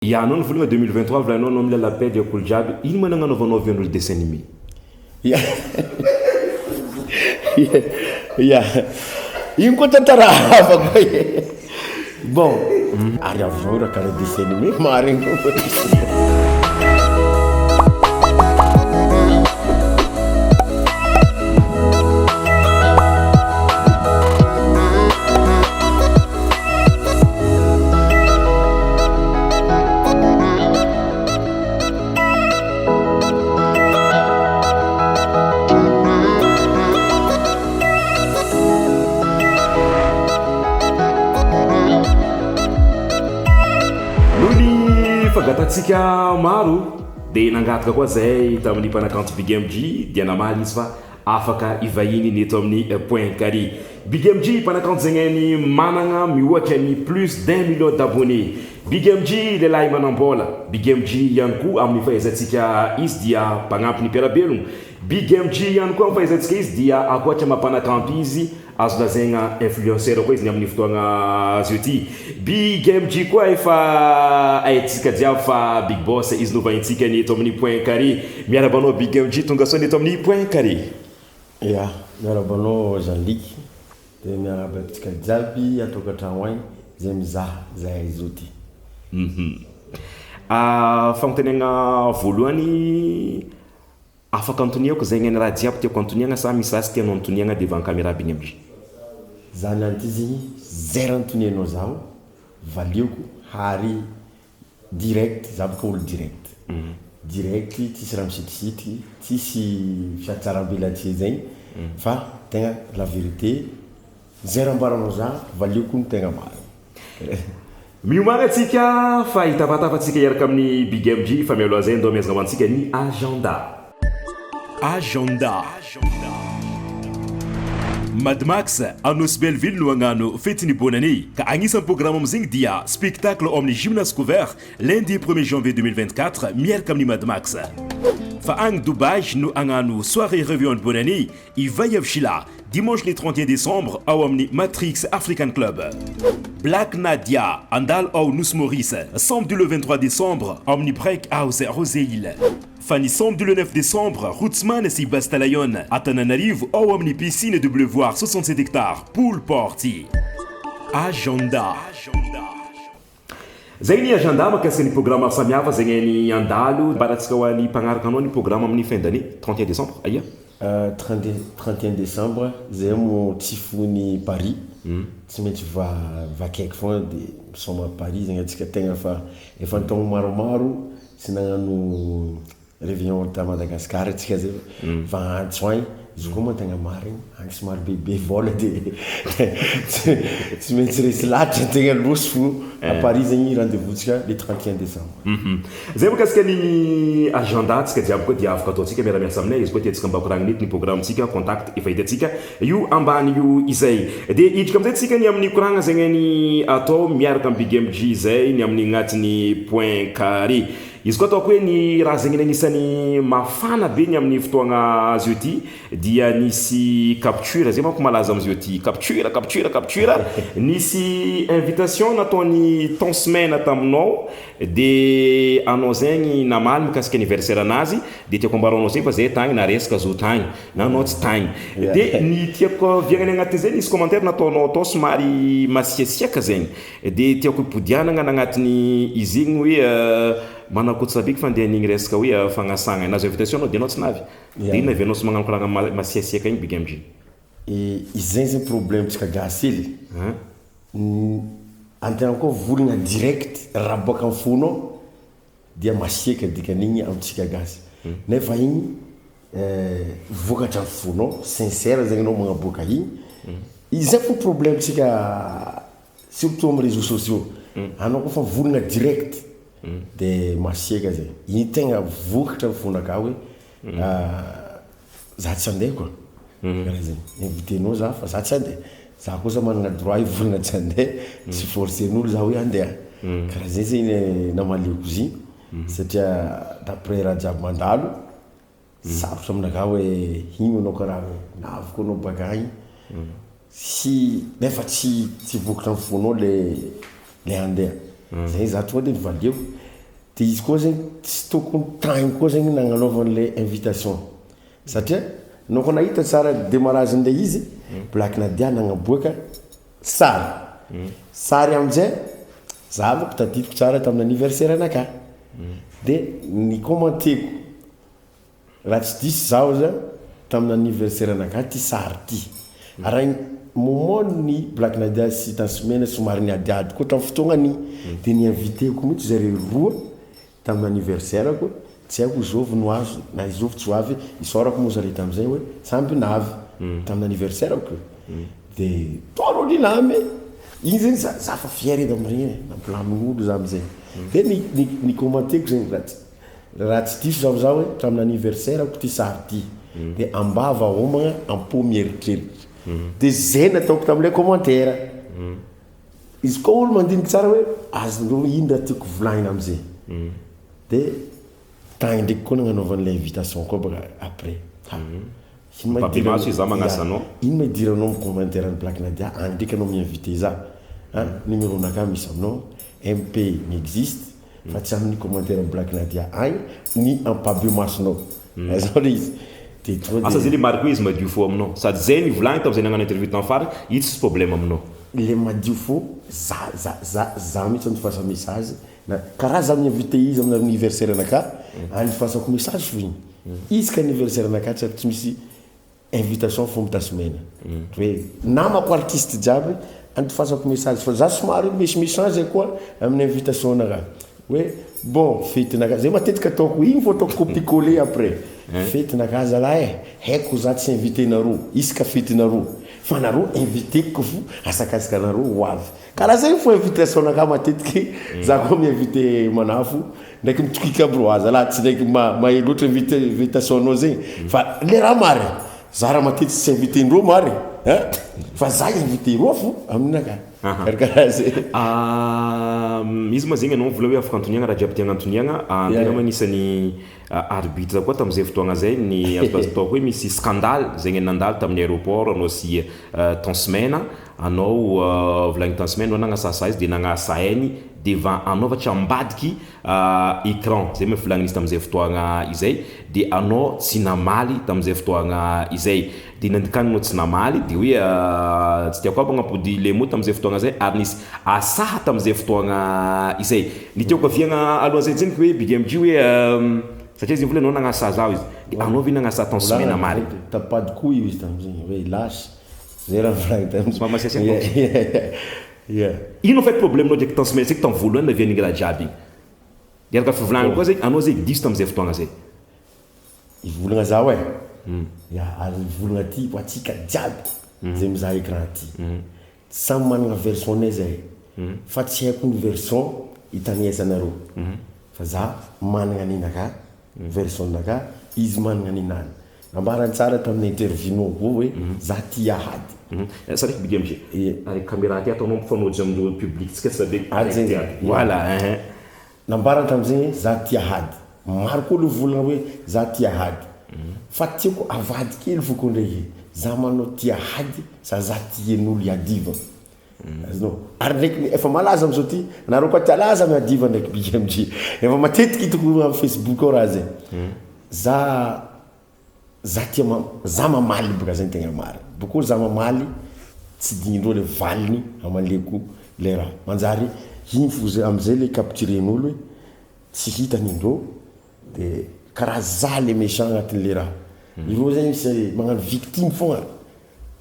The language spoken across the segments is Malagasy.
Ianao nivolagna 2023 volaninao anao mila la paix diako olo jiaby ino ma nagnanaovanao avy an'olo dessin animé? Ya ya iny koa tantara hafa koa e. Bon, ary avy zao raha karaha dessin animé marigny. Noho ny fangatahantsika maro dia nangataka koa zahay tamin'ny mpanakanto Big MJ dia namaly izy fa afaka hivahiny ny eto amin'ny Point Carré. Big MJ mpanakanto zegny managna mihoatra ny plus d'un million d'abonnés. Big MJ lehilahy manam-bola. Big MJ ihany koa amin'ny fahaizantsika izy dia mpagnampy ny mpiara-belogno. Big MJ ihany koa amin'ny fahaizantsika izy dia ankoatra maha mpanakanto izy azo lazaigna influenceur koa izy ny amin'ny fotoagna azy io ty. Big MJ koa efa haintsika jiaby fa big boss izy no vahintsika ny eto amin'ny Point Carré. Miarahaba anao Big MJ tongasoa ny eto amin'ny Point Carré. Ya, miarahaba anao Jean Luc, dia miarahaba antsika jiaby an-tokantrano agny izay mizaha zahay zao ty. Fagnontaniagna voalohany, afaka antoniako zegny ny raha jiaby tiako antoniagna sa misy raha tsy tianao antoniagna devant caméra Big MJ? Za niany ty zegny, zay raha antonianao zaho, valiako ary Direct, za boka olo direct, direct tsisy raha misitrisitriky, tsisy fiatsaram-belatsihy zegny fa tegna la vérité zay raha ambaranao za valioko ny tegna marigny. Miomàna tsika fa hitafatafa tsika hiaraka amin'ny Big MJ fa mialoha zay ndao miazona ho antsika ny agenda. Agenda. Mad Max, Anosy Belleville no hagnano fetin'ny bonne année ka agnisan'ny programme amizegny dia spectacle ao amin'ny gymnase couvert lundi premier janvier 2024 miaraka amin'ny Mad Max. Fa agny Dubaï no hagnano soirée réveillon de bonne année i Vaiavy Sheila dimanche le 31 décembre ao amin'ny Matrix African Club. Black Nadia handalo ao Nosy Maurice samedi le 23 décembre ao amin'ny Break House Rose Hill. Fa ny samedi le 9 décembre, Rootsman sy Basta Lion, Antananarivo, ao amin'ny piscine de Bleuvoir 67 hectares, pool party. Agenda. Zay ny agenda mahakasika ny programme maro samihafa zegny ny handalo. Ambarantsika ho an'ny mpagnaraka anao ny programme amin'ny fin d'année, 31 décembre, aia? 31 décembre, zay mo tsy fony Paris, tsy maintsy vakaiky foagna de misaoma Paris zegny antsika tegna fa efa an-taogno maromaro Tsy nagnano réveillon ta Madagascar antsika zay fa antso agny, izy koa moa tegna marigny agny somary bebe vôla de tsy maintsy resy lahatra antegna lôso fô à Paris zegny rendez-vous-tsika le 31 décembre. Zay mikasika ny agenda tsika jiaby koa dia afaka ataontsika miara miasa aminay izy koa tiantsika mba koragnina eto ny programme tsika contact efa hitantsika io ambany io izay dia hidrika amizay tsika ny amin'ny koragna zegny ny atao miaraka amin'ny Big MJ izay ny amin'ny agnatin'ny point carré izy koa ataoko hoe ny raha zegny ny agnisan'ny mafana be ny amin'ny fotoagna azy io ty dia nisy capture zay manko malaza amizio ty capture capture capture nisy invitation nataon'i Tence Mena taminao De anao zegny namaly mikasika anniversaire anazy de tiako ambara anao zegny fa zay tagny naresaka zo tagny na anao tsy tagny de ny tiako aviagnany agnatin'izay nisy commentaire nataonao tao somary masiasiaka zegny de tiako hipodianagna nagnatin'ny izy igny hoe manakotsy sabiky fandehan'igny resaka hoe fagnasagna nahazo invitation anao de anao tsy navy de inona avianao sy magnano koragna masiasiaka igny Big MJ? Izay zegny problème tsika gasy hely. Antegna koa volagna direct raha boaka am fonao dia masiaka dikan'igny amintsika gasy nefa igny vokatra am fonao sincère zegny anao magnaboaka igny, izay fô problème tsika surtout am réseaux sociaux anao koa fa mivolagna direct de masiaka zay, igny tegna vokatra am fonakahy hoe Za tsy andeha koa. Karaha zegny. Invitenao za fa za tsy andeha. Za kosa managna droit hivolagna tsy andeha, tsy forcer-n'olo za hoe andeha. Karaha zay zegny namaliako izy igny satria d'après raha jiaby mandalo, sarotra aminakahy hoe hino anao karaha hoe naviko anao baka agny, sy nefa tsy tsy vokatra ny fonao le le handeha. Zay za tonga de nivaliako. De izy koa zegny tsy tokony tagny koa zegny nagnanaovan'le invitation satria anao koa nahita tsara démarrage-n'le izy, Black Nadia nagnaboaka sary. Sary amizay za manko tadidiko tsara tamin'ny anniversaire anakahy. De ni-commenteko raha tsy diso zaho za tamin'ny anniversaire anakahy ty sary ty. Raha igny moment ny Black Nadia sy Tence Mena somary niadiady koa tamin'ny fotoagnan'igny. De ni-inviteko mihitsy zareo roa tamin'ny anniversaire-ko, tsy haiko zovy no azo na izovy tsy ho avy, isaorako moa zareo tamizay hoe samby navy tamin'ny anniversaire-ko. De tô rô nilamy, igny zegny za za fa fier edy amin'iregny e, nampilamin'olo za amizay. De ni ni ni-commenteko zegny raha tsy raha tsy diso zaho za hoe tamin'ny anniversaire-ko ty sary ty. De ambava homagna, am-po mieritreritra. De zay nataoko tam'le commentaire. Izy koa olo mandiniky tsara hoe azondreo ino raha tiako volagnina amizay. De tagny ndraiky koa nagnanaovan'le invitation koa baka après. Ha, ino ma Papier maso izy za magnasa anao. Ino ma idiranao amy commentaire ny Black Nadia agny ndraiky anao mi-invité za. Ah, numéro-nakahy misy aminao, MP mi-existe fa tsy amin'ny commentaire ny Black Nadia agny ny ampabe masonao. Azao le izy. De tonga Asa de zay le mariko hoe izy madio fo aminao. Sady zay nivolagny tam'zay nagnano interview tamin'ny farany, izy tsisy problème aminao. Le madio fo za za za za mihitsy andifasa message na karaha za mi-invité izy amin'ny anniversaire anakahy, andifasako message fo igny. Isaka anniversaire anakahy tsy tsy misy invitation fo Tence Mena. Hoe namako artiste jiaby andifasako message fa za somary misimisy zay koa amin'ny invitation anakahy. Hoe bon fetinakahy zay matetika ataoko igny fô ataoko copie coller après. Fetinakahy zalahy e, haiko za tsy invité nareo isaka fetinareo fa nareo invité-ko fo asakasaka anareo ho avy. Karaha zegny fo invitation anakahy matetiky za koa mi-invité manafo ndraiky mitokiky aby rô zalahy tsy ndraiky mahay loatra invité invitation anao zegny fa le raha marigny za raha matetiky tsy invité ndreo marigny hein fa za invité rô fo aminakahy. Karakaraha zay. Izy moa zegny anao mivola hoe afaka antoniagna raha jiaby tiagna antoniagna, antegna moa anisan'ny arbitre koa tam'izay fotoagna zay ny azo ataoko hoe misy scandale zegny nandalo tamin'ny aéroport anao sy Tence Mena, anao volagny Tence Mena anao nagnasasa izy de nagnasa hainy devant anao fa tsy ambadiky écran zay moa volagnin'izy tam'izay fotoagna izay de anao tsy namaly tam'izay fotoagna izay de nandikany anao tsy namaly de hoe tsy tiako aby agnapody le mot tam'izay fotoagna zay ary nisy asaha tam'izay fotoagna izay. Ny tiako aviagna alohan'zay tsendriky hoe Big MJ hoe satria izy mivola anao nagnasa zaho izy de anao ve nagnasa Tence Mena marigny? Tapady koa io izy tamizegny hoe lâche zay raha volagny tamizay. Mama Yeah. Ino en fait problème nao ndraiky Tence Mena tsaiky tamin'ny voalohany navian'igny raha jiaby igny? De araka fivolagnany koa zegny anao zegny diso tam'izay fotoagna zay. Ivolagna zaho e. Ya, ary ivolagna ty ho atsika jiaby zay mizaha écran ty. Samy managna version-nay zahay. Fa tsy haiko ny version itaniesanareo. Fa za managna ninakahy, version-nakahy, izy managna ninany. Nambarany tsara tamin'ny interview-nao koa hoe za tia ady. Sa ndraiky Big MJ? Ie. Ary caméra ty ataonao mifanojo amindreo public tsika tsy be Ady zegny. Voilà, hein. Nambarany tamizegny hoe za tia ady. Maro koa le volagna hoe za tia ady. Fa tiako avady kely fo koa ndraiky. Za manao tia ady sa za tian'olo iadivana. Azonao? Ary ndraiky efa malaza amizao ty, nareo koa tia laza miadiva ndraiky Big MJ. Efa matetiky hitako amin'ny Facebook ao raha zay. Za za tia za mamaly bôka zay tegna marina. Bôkô za mamaly tsy dignindreo le valiny amaleko le raha. Manjary igny fo zay amizay le capturen'olo hoe tsy hitan'indreo de karaha za le méchant agnatin'le raha. Ireo zegny misy magnano victime fogna.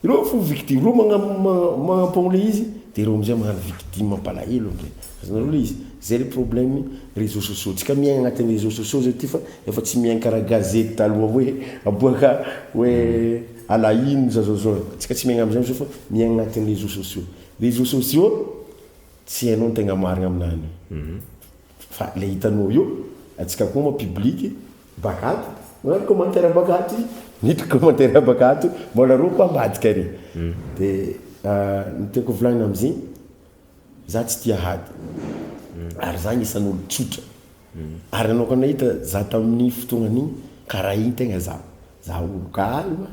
Ireo fo victime, ireo magnampogno le izy de ireo amizay magnano victime mampalahelo amizay. Azonareo le izy? Zay le problème réseaux sociaux. Tsika miaigna agnatin'ny réseaux sociaux zay ty fa efa tsy miaigna karaha gazety taloha hoe aboaka hoe à la une zao zao zao. Tsika tsy miaigna amizay amizao fa miaigna agnatin'ny réseaux sociaux. Réseaux sociaux tsy hainao ny tegna marigna aminany. Fa le hitanao io, atsika koa ma public baka ato, magnano commentaire baka ato, miditra commentaire baka ato, mbola reo koa ambadika ary. De ny tiako volagnina amizegny, za tsy tia ady. Ary za agnisan'olo tsotra. Ary anao koa nahita za tamin'ny fotoagnan'igny, karaha igny tegna za. Za olo calme,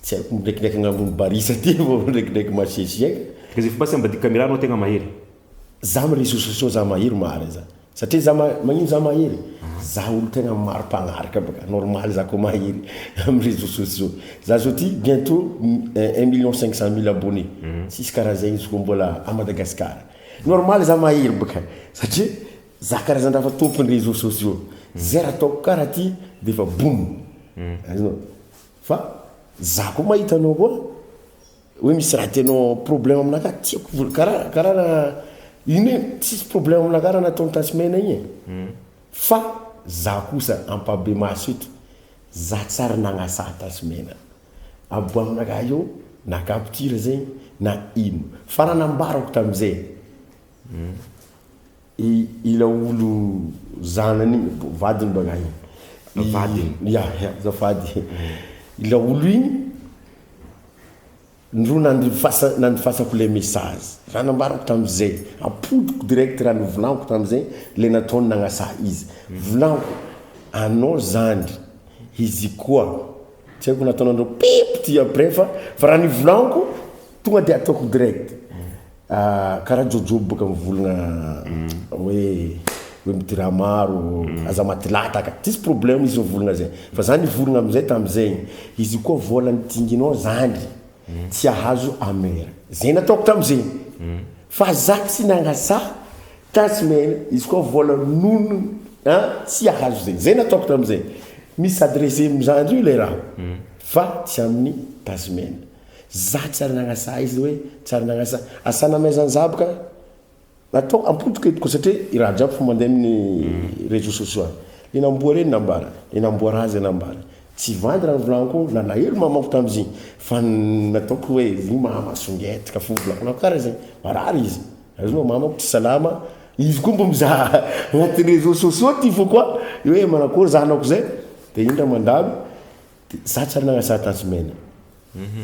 tsy haiko ndraikindraiky agnambony barisa aty vao ndraikindraiky masiasiaka. Ka zay fomba sy ambadiky caméra anao tegna mahery. Za amy réseaux sociaux za mahery mariny za. Satria za magnino za mahery? Za olo tegna maro mpagnaraka baka, normal za koa mahery am réseaux sociaux. Za zao ty bientôt un million 500 mille abonnés, tsisy karaha zegny izy koa mbola à Madagascar. Normal za mahery baka satria za karazan-draha fa tompony réseaux sociaux. Zay raha ataoko karaha ty de fa boum. Azonao? Fa za koa mahita anao koa hoe misy raha tianao, problème aminakahy, tiako karaha raha ino e, tsisy problème aminakahy raha nataony Tence Mena igny e. Fa za kosa ampabemaso eto, za tsary nagnasa Tence Mena. Abo aminakahy io na capture zegny na ino. Fa raha nambarako tamizay, ila olo zanany igny, vadiny baka igny. Vadiny? Ya, azafady. Ila olo igny ndro nandifasako le message. Raha nambarako tamizay, apodiko direct raha novolaniko tamizay, le nataony nagnasa izy. Volaniko, anao zandry, izy koa, tsy haiko nataonandreo pipy ty après fa raha nivolaniko, tonga de ataoko direct. Karaha Jojo baka mivolagna hoe midira maro, aza maty lataka. Tsisy problème izy mivolagna zay. Fa za nivolagna amizay tamizay, izy koa vola nitinginao zandry, tsy ahazo amera. Zay nataoko tamizay. Fa za tsy nagnasa Tence Mena, izy koa vola nono tsy ahazo zay. Zay nataoko tamizay. Misy adressé amizandry io le raha. Fa tsy amin'ny Tence Mena. Za tsy ary nagnasa izy hoe tsy ary nagnasa. Asa namezany za boka natao ampodiko eto koa satria i raha jiaby fa mandeha amin'ny réseaux sociaux any. Le namboa reny nambara, le namboara azy nambara. Tsy vandy raha novolaniko, nalahelo mamako tamizigny. Fa nataoko hoe igny mahamasongetraka fo volaniko karaha zegny. Marary izy. Azonao mamako tsy salama. Izy koa mbo mizaha agnatin'ny réseaux sociaux ty fo koa hoe manakory zanako zay. De indra mandalo. De za tsy ary nagnasa Tence Mena.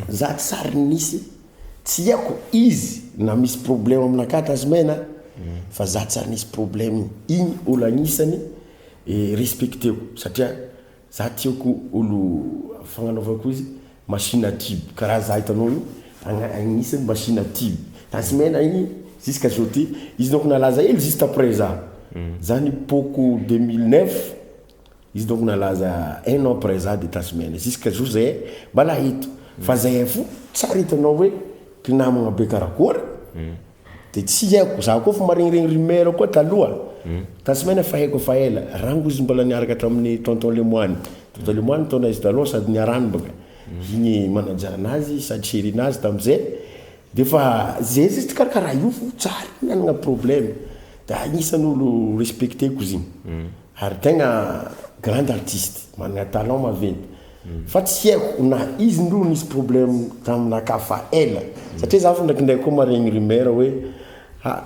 Za tsy ary nisy, tsy haiko izy na misy problème aminakahy Tence Mena, fa za tsy ary nisy problème igny olo agnisany respecteko satria za tiako olo fagnanaovako izy machine à tube karaha za hitanao io agnisany machine à tube. Tence Mena igny jusqu'à zao ty izy donc nalaza hely juste après za. Za nipoko 2009 izy donc nalaza un an après za de Tence Mena jusqu'à zao zay mbala eto. Fa zay fo tsara hitanao hoe mpinamagna be karakory. De tsy haiko, za koa fa maregniregny rumeur koa taloha. Tence Mena fa haiko fa ela. Rango izy mbola niaraka tamin'ny tonton Lemoine. Tonton Lemoine taona izy taloha sady niarahany baka. Igny manager anazy sady chéri nazy tamizay. De fa zay izy tsy karakaraha io fo tsary nanana problème. Da agnisan'olo respecteko izy igny. Ary tegna grande artiste, manana talent maventy. Fa tsy haiko na izy ndro nisy problème taminakahy fa ela. Satria za fo ndraikindraiky koa maregny rumeur hoe ha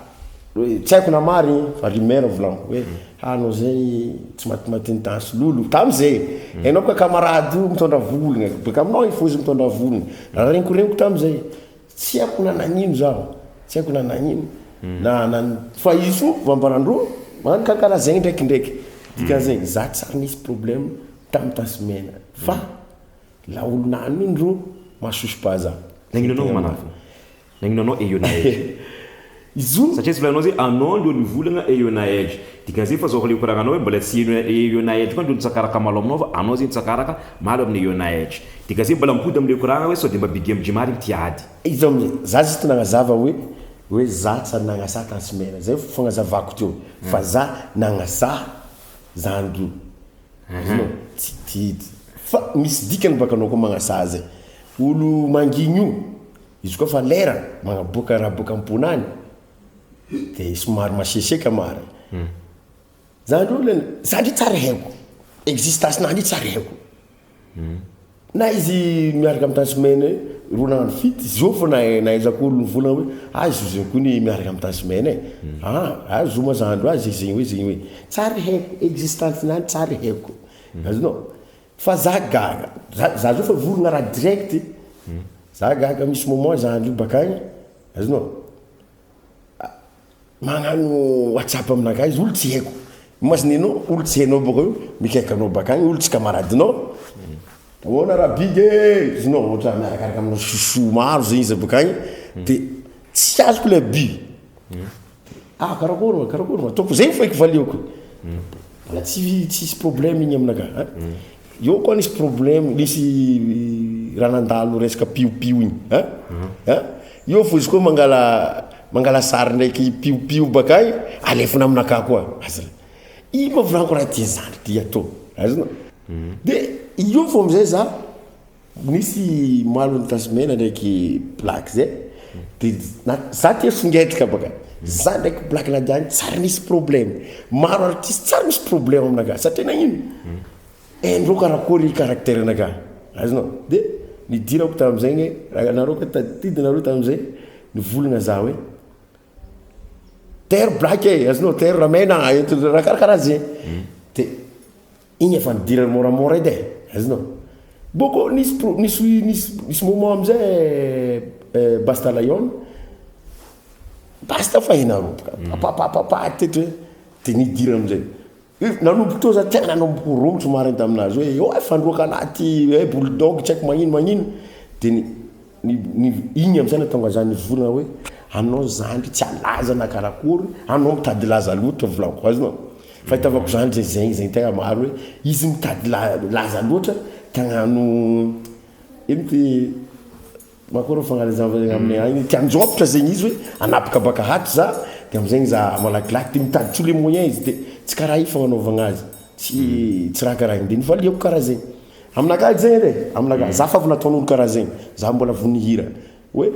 hoe tsy haiko na marigny fa rumeur volaniko hoe ha anao zay tsy matimatin'ny Tence lolo tamizay. Hainao ka camarade io mitondra volagna, baka aminao igny fo izy mitondra volagna. Raha regniko tamizay. Tsy haiko na nagnino zaho, tsy haiko na nagnino. Na fa izy fo vambarandro magnano karakaraha zegny ndraikindraiky. Dikan'izegny za tsy ary nisy problème tamy Tence Mena. Fa la olo nany iny ro mahasoso pas za. Nagnino anao manafo? Nagnino anao Eyonaedge? Izy io Satria tsy volanao zay anao ndreo nivolagna Eyonaedge. Dikan'izay fa zao le koragnanao hoe mbola tsy Eyonaedge koa ndreo nitsakaraka malo aminao fa anao zegny nitsakaraka malo amin'ny Eyonaedge. Dikan'izay mbola mipody am'le koragna hoe sao de mba Big MJ marigny ty ady. Izy amizay za juste nagnazava hoe za tsy ary nagnasa Tence Mena. Zay fagnazavako teo. Fa za nagnasa zandry. Azonao? Tsy ty fa misy dikany baka anao koa magnasa zay. Olo mangigny io, izy koa fa lera magnaboaka raha boaka am-ponany de somary maseseka mary. Zandry io le zandry io tsary haiko. Existence nany io tsary haiko. Na izy miaraka amy Tence Mena ro nagnano feat, izy io fo nahaizako olo nivolagna hoe ah izy io zegny koa ny miaraka amy Tence Mena e. Ah zoma zandry io, ah zegny zegny hoe zegny hoe. Tsary haiko, existence nany tsary haiko. Azonao? Fa za gaga, za zao fa vorogna raha direct. Za gaga misy moment zandry io bakagny, azonao? Magnano WhatsApp aminakahy izy, olo tsy haiko. Imaginenao olo tsy hainao bôka io mikaiky anao bakagny, olo tsy camaradinao. Ahoana raha big e? Izy nao ohatra miarakaraka aminao sosoa maro zegny izy bakagny, de tsy azoko le but. Ah karakory ma, karakory ma, ataoko zegny fô eky valiako. Mbola tsy tsisy problème igny aminakahy ein. Eo koa nisy problème, nisy raha nandalo resaka pio-pio igny ein, ein. Eo fô izy koa mangala mangala sary ndraiky pio-pio bakagny, alefany aminakahy koa, azany. Ino ma volaniko raha ty zandry ty atao, azonao? De eo fô amizay za. Nisy malo ny tasy mena ndraiky black zay de na za tia songetrika baka za ndraiky black nadia igny tsary nisy problème maro artiste tsary misy problème aminakahy satria nagnino haindreo karakory caractère nakahy azonao de nidirako tamizegny raha nareo koa tadidinareo tamizay nivolagna za hoe tairo black e azonao tairo ramena ento raha karakaraha zegny de Igny efa nidirany moramora edy e, azonao? Bôkô nisy pro- nisy nisy nisy moment amizay Basta Lion, Basta fa hainareo boka, papapapapa teto hoe, de nidirany amizay, nanomboka teo za tegna nanomboko romotro marigny taminazy hoe oay fandroaka anaty eh bulldog tsy haiko magnino magnino, de ny ny ny igny amizay nahatonga za nivolagna hoe anao zandry tsy halaza na karakory, anao mitady laza loatra volagniko, azonao? Fahitavako zany zay zegny zegny tegna maro hoe izy mitady laza loatra te hagnano ino ty mankôry fagnazavana aminay agny te hanjôpitra zegny izy hoe hanapaka baka ato za de amizegny za malakilaky de mitady tous les moyens izy de tsy karaha io fagnanaovagna azy tsy tsy raha karaha igny de nivaliako karaha zegny aminakahy edy zegny edy e aminakahy za fa avy nataon'olo karaha zegny za mbola vao nihira hoe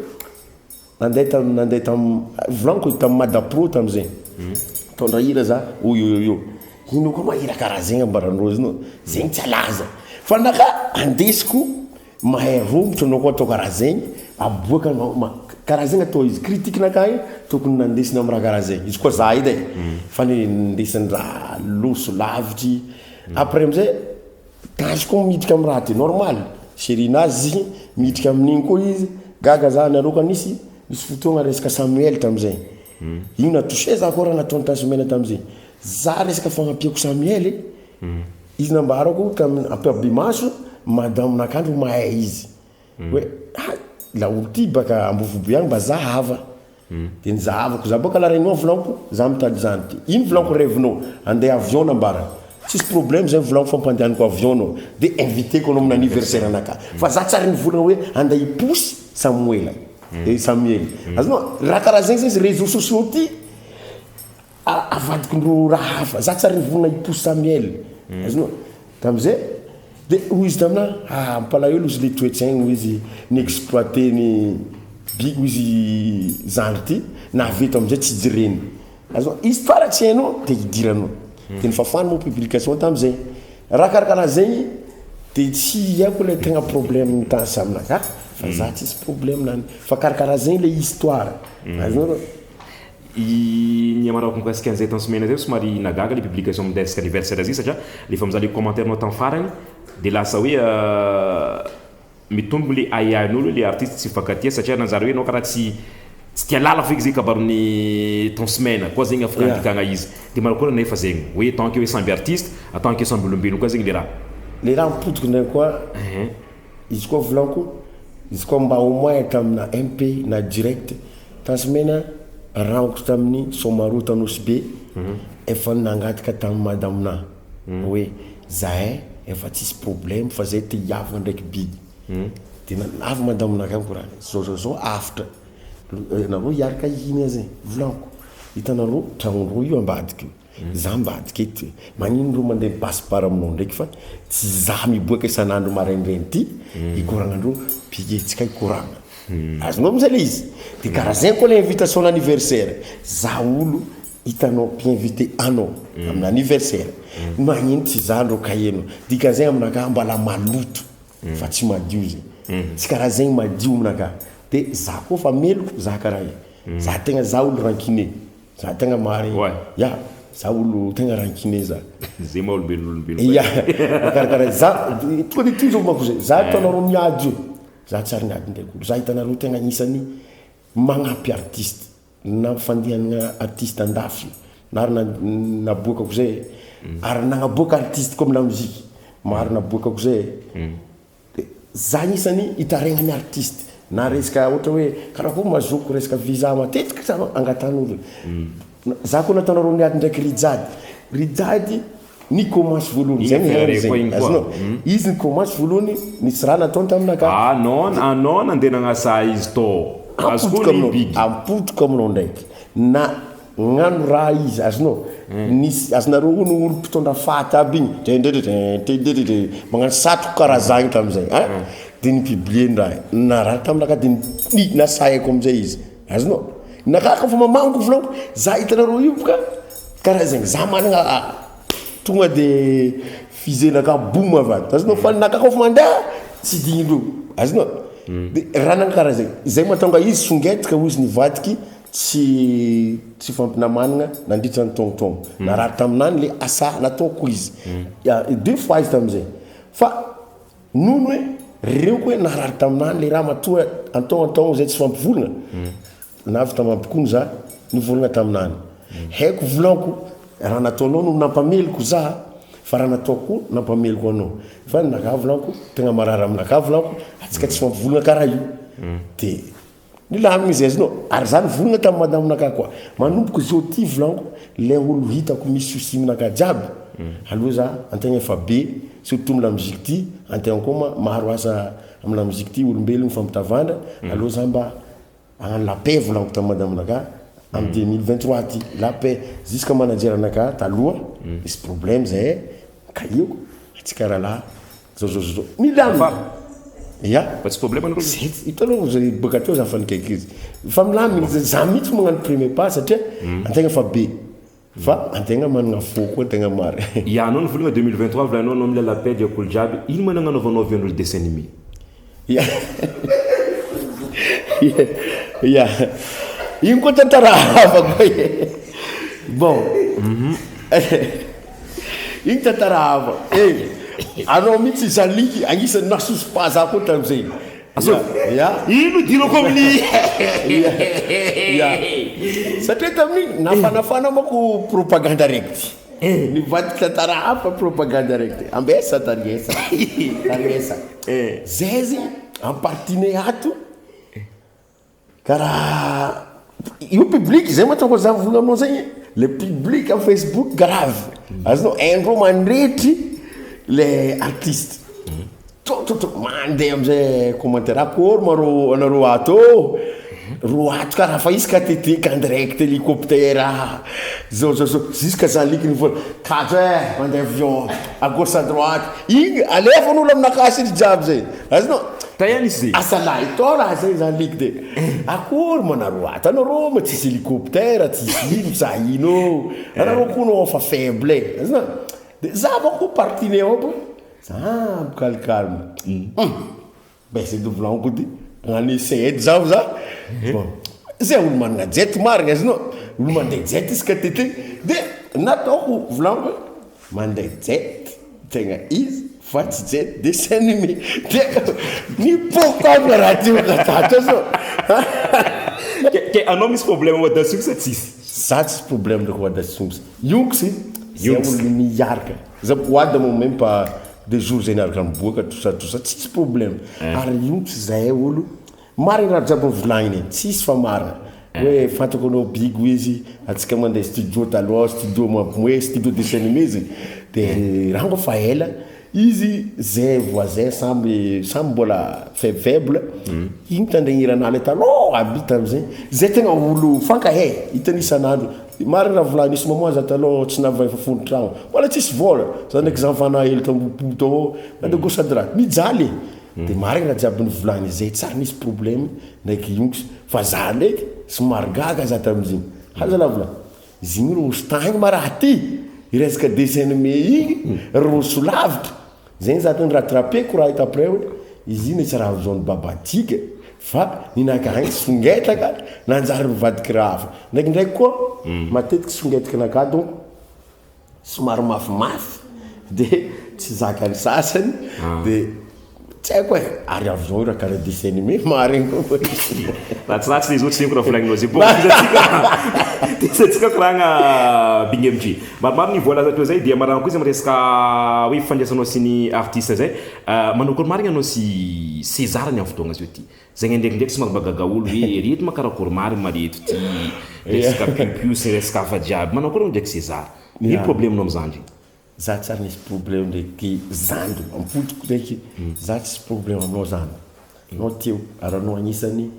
Nandeha tam nandeha tam volaniko tam Mada Pro tamzay. Mitondra hira za, oyoyoyo. Ino koa ma hira karaha zegny ambaran'reo zao, zegny tsy halaza. Fa naka andesiko mahay romotra anao koa atao karaha zegny, aboakanao ma karaha zegny atao izy. Critique nakahy tokony nandesina am raha karaha zegny. Izy koa za edy e, fa ny nindesiny raha loso lavitry. Après amizay. Gasy koa miditra am raha ty normal, chérie nazy izy miditra amin'igny koa izy, gaga za nareo ka nisy nisy fotoagna resaka Samuel tamizay, igny na touché za koa raha nataony tany semaine tamizay, za resaka fagnampiako Samuel izy nambarako tam ampabimaso madame nakandro mahay izy. Hoe hay laolo ty baka Ambovobe agny mba zahava. De nizahavako za baka La Réunion volaniko za mitady zany ty. Ino volaniko rêve-nao? Andeha avion nambarany. Tsisy problème zay volaniko fa ampandehaniko avion anao. De inviter-ko anao amin'ny anniversaire anakahy. Fa za tsy ary nivolagna hoe andeha hiposy Samoela. Samuel. Azonao? Raha karaha zegny zegny réseaux sociaux ty Avadikindreo raha hafa. Za tsy ary nivonona hiposy Samuel. Azonao? Tamizay, de hoy izy tamina, ah mampalahelo ozy le toetsaigny hoy izy, ni-exploiter ny big hoy izy zandry ty, nahaveto amizay tsy jereny. Azonao? Histoire tsy hainao de idiranao. De nifafany moa publication tamizay. Raha karakaraha zegny de tsy haiko le tegna problème tany aminakahy fa za tsisy problème nany. Fa karakaraha zegny le histoire. Azonao? I Ny amarako mikasika an'izay tany semaine zay somary nagaga le publication amin'ny resaka anniversaire zay satria rehefa mizaha le commentaire-nao tamin'ny farany de lasa hoe mitombo le ahiahin'olo hoe le artiste tsy mifankatia satria nanjary hoe enao karaha tsy tsy tia lala feky zay kabaron'ny ton semaine koa zegny afaka andikagna izy de manakory nefa zegny hoe tant que hoe samby artiste en tant que samby olombelogno koa zegny le raha. Le raha mipodiko ndray koa Izy koa volanko, izy koa mba au moins tamina MP na direct, Tanjomena rangotra tamin'ny Somaroho Nosy Be, efa nangataka tamin'i madame na hoe zahay efa tsisy problème fa zay te hiavona ndraiky bidy, de avy madame na akany koragna zao zao zao hafatra, nareo hiaraka hihinana zay, volaniko hitanareo tragnondreo io ambadika io. Za mivadika eto e! Magnino reo mandeha mi-passe par aminao ndraiky fa tsy za miboaka isan'andro maraindrainy ty hikoragnandreo bigetsika hikoragna. Azonao amizay le izy? De karaha zegny koa le invitation anniversaire, za olo hitanao mpi-inviter anao amina anniversaire, magnino tsy za ndrô kahianao? Dikan'izay aminakahy mbala maloto fa tsy madio zegny. Tsy karaha zegny madio aminakahy. De za koa fa meloko za karaha igny. Za tegna za olo rancunier. Za tegna marigny. Ouais. Ya, za olo tegna rancunier za. Zay maha olombelona olombelona. Ya, makarakara za tonga de toy zao manko zay. Za hitanareo miady io, za tsy ary niady ndraiky olo. Za hitanareo tegna agnisan'ny magnampy artiste na fandihanagna artiste andafy na ary naboakako zay ary nagnaboaka artiste koa amy lamoziky maro naboakako zay. De za agnisany itarainan'ny artiste na resaka ohatra hoe karakory mazoko resaka visa matetiky za angatahan'olo. Za koa nataonareo niady ndraiky Rijade. Rijade ni commence voalohany Igny zay ny affaire hainy koa zegny igny koa. azonao. Izy ni commence voalohany nisy raha nataony taminakahy. Ah non, anao nandeha nagnasa izy tô. Azoko Ampodiko ny aminao, big. ampodiko aminao ndraiky. Na gnano raha izy azonao. Nisy azonareo hono olo mpitondra faty aby igny dendredredren magnano satroko karaha zagny tamizay ein. De ni-publier ny raha igny. Narary taminakahy de ni- nasaiko amizay izy. Azonao? Nakahy koa fa mamango volaniko, za hitanareo io boka karaha zegny, za managna tonga de fusée-nakahy boum avy ato, azonao? Fa nakahy koa fa mandeha tsy dignindreo, azonao? De raha nagna karaha zegny, zay mahatonga izy songetika hozy nivadiky tsy tsy fampinamanagna nandritra ny taogno-taogno, narary taminany le asa nataoko izy, deux fois izy tamizay, fa Nono hoe reoko hoe narary taminany le raha matoa antaogno antaogno zay tsy fampivolagna navy tamampikony za nivolagna taminany haiko volanko raha nataonao no nampameliko za fa raha nataoko koa nampameliko anao fa ninakahy volanko tegna marary aminakahy volanko atsika tsy fampivolagna karaha io de Nilamina izy azonao ary za nivonona tam madame nakahy koa manomboka zao ty volaniko le olo hitako misy souci aminakahy jiaby aloha za antegna efa be surtout am lamoziky ty antegna koa ma maro asa am lamoziky ty olombelo mifampitavandra aleo za mba hagnano la paix volaniko tam madame nakahy am 2023 ty la paix jusque manager anakahy taloha misy problème zahay kahiako atsika rahalahy Zao zao zao. Milamina. Ya. Fa tsy problème anareo. Zay hitanao zay boka teo za fa nikaiky izy. Fa milamina izy. Za mihitsy magnano premier pas satria antegna fa be. Fa antegna managna fo koa tegna marigny. Ya anao nivolagna 2023 volaninao anao mila la paix dia kolo jiaby ino ma nagnanaovanao avy an'olo dessin animé? Ya. Ya. Igny koa tantara hafa koa e. Bon. Igny tantara hafa eh! Anao mihitsy Zaliky agnisan'ny nahasosopa za koa tamizay. Azonao? Ya. Ino idirako amin'ny Ya. Ya. Satria tamin'igny nafanafana manko propagande araiky ty. Nivadiky tantara hafa propagande araiky ty. Ambesa tariesa. Tariesa. Zay zegny am partie-nay ato. Ka raha io public zay mahatonga za mivolagna aminao zegny, le public am facebook grave, azonao haindreo mandretry le artiste, to to to mandeha amizay commentaire akory ma rô anareo ato ô, rô ato karaha fa izy ka TT ka en direct hélicoptère zao zao zao jusqu'à zaliky nivola kajo eh mandeha avion à gauche à droite igny alefan'olo aminakahy sitry jiaby zay. Azonao? Taia nisy zay? Asa lahy tao raha zay zany liky de akory ma nareo ato anareo ma tsisy hélicoptère tsisy ino sa ino ô anareo koa no fa faible e azonao? De za manko partie-nay ao aby za aby calme hum baisse de volaniko ty hagnano essai edy zaho za bon zay olo managna jet marigny azonao? Olo mandeha jet isaka TT de nataoko volaniko hoe Mandeha jet tegna izy fa tsy jet dessin animé de nipoaka aby raha ty ka tato zao. Ke anao misy problème Wadasongs sa tsisy? Za tsisy problème ndraiky Wadasongs. Youngs zay olo niaraka. Za Wada moa même pas deux jours zay niaraka niboaka tout ça tout ça tsisy problème. Ary Youngs zahay olo Marina raha jiaby volagniny e, tsisy fa marina hoe fantako anao big hoy izy, antsika mandeha studio taloha, studio mampimoe, studio dessin animé izy, de rango fa ela, izy zay voisin samby samy mbola faible faible, iny mitandregny hiranah le taloha aby tamizay, zay tegna olo mifankahay, hitany isan'andro, marina raha volagniny, nisy moment za taloha tsy nahavaha fofon-tragno, mbola tsisy vôla, za ndraiky za mifanahelo tambohipo tao, de gauche à droite, mijaly e. De marigna raha jiaby nivolagny zay tsary nisy problème ndraiky ionks fa za ndraiky somary gaga za tamizigny ha zalahy vola zigny roso tagny ma raha ty iresaka dessin animé igny roso lavitra zegny za tany rattrapeko raha hita après hoe izy iny tsy raha zone babatika fa ninakahy songetaka nanjary nivadiky raha hafa ndraikindraiky koa matetiky songetiky nakahy donc somary mafimafy de tsy zakan'ny sasany de tsy haiko e, ary avy zao raha karaha dessin animé marigny koa Ratsiratsy le izy ohatry zegny ko raha volagninao zay. Bon, tohizantsika. Tesantsika koragna Big MJ. Maromaro ny voalaza teo zay dia marahana koa izy amin'ny resaka hoe fifandraisanao sy ny artiste zay. Manao akory marigny anao sy César ny amin'ny fotoagna zao ty? Zegny ndraikindraiky somary mahagaga olo hoe reto ma karakory marigny ma reto ty resaka piopio sy resaka hafa jiaby. Manao akory anao ndraiky César? Ino problème-nao am'zandry? Za tsary nisy problème ndraiky zandry ampotoko ndraiky za tsisy problème aminao zandry anao teo ary anao agnisany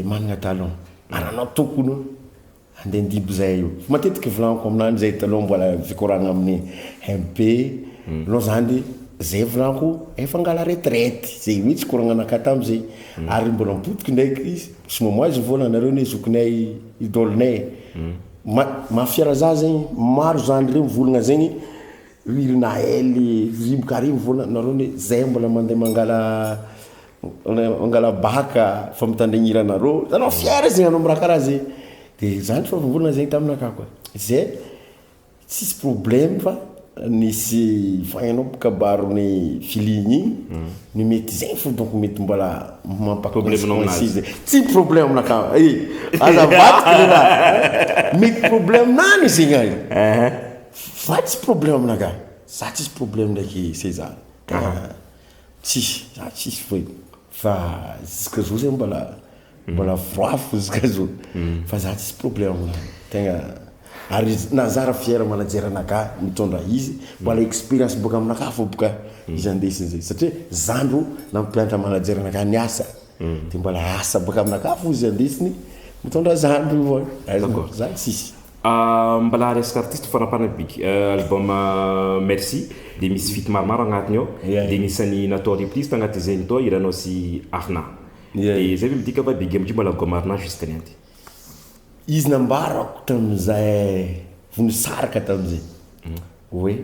managna talent ary anao tokony handeha andimby zay io fa matetiky volagniko aminany zay taloha mbola fikoragna amin'ny MP anao zandry zay volagniko efa angala retraite zay mihitsy koragnanakahy tamizay ary mbola ampotoko ndraiky izy sy moment izy mivolagna nareo anie zokinay idole-nay. Ma mafiara za zegny maro zandry reo mivolagna zegny ry Naël, ry Mkary mivolagna nareo ne zay mbola mandeha mangala mangala bac fa mitandregny hiranareo, anao fier zegny anao am raha karaha zegny, de zany fa mivolagna zegny taminakahy koa, zay tsisy problème fa nisy fahainao kabaron'ny feeling igny ny mety zegny fo donc mety mbola mampa-coince izy, tsy problème aminakahy e, aza avadika le raha, mety problème nany zegny ay fa tsy problème aminakahy, za tsisy problème ndraiky César, tegna tsisy, za tsisy foe fa jusque zao zegny mbola Mbola froid fo izy ka zo. Fa za tsisy problème aminahy. Tegna ary na za ra fier manager anakahy mitondra izy, mbola experience boaka aminakahy fô boka izy andesiny zay satria zandro nampianatra manager anakahy niasa de mbola asa boaka aminakahy fô izy andesiny mitondra zandro io fô. Za tsisy. Mbola resaka artiste fanampahana big album Merci de misy feat maromaro agnatiny ao de anisan'ny natao reprise tagnatin'izegny tao hiranao sy Arna. Dia zay ve midika fa Big MJ mbola goamarina jusque ny anty? Izy nambarako tamin'izay vao nisaraka tamin'izay hoe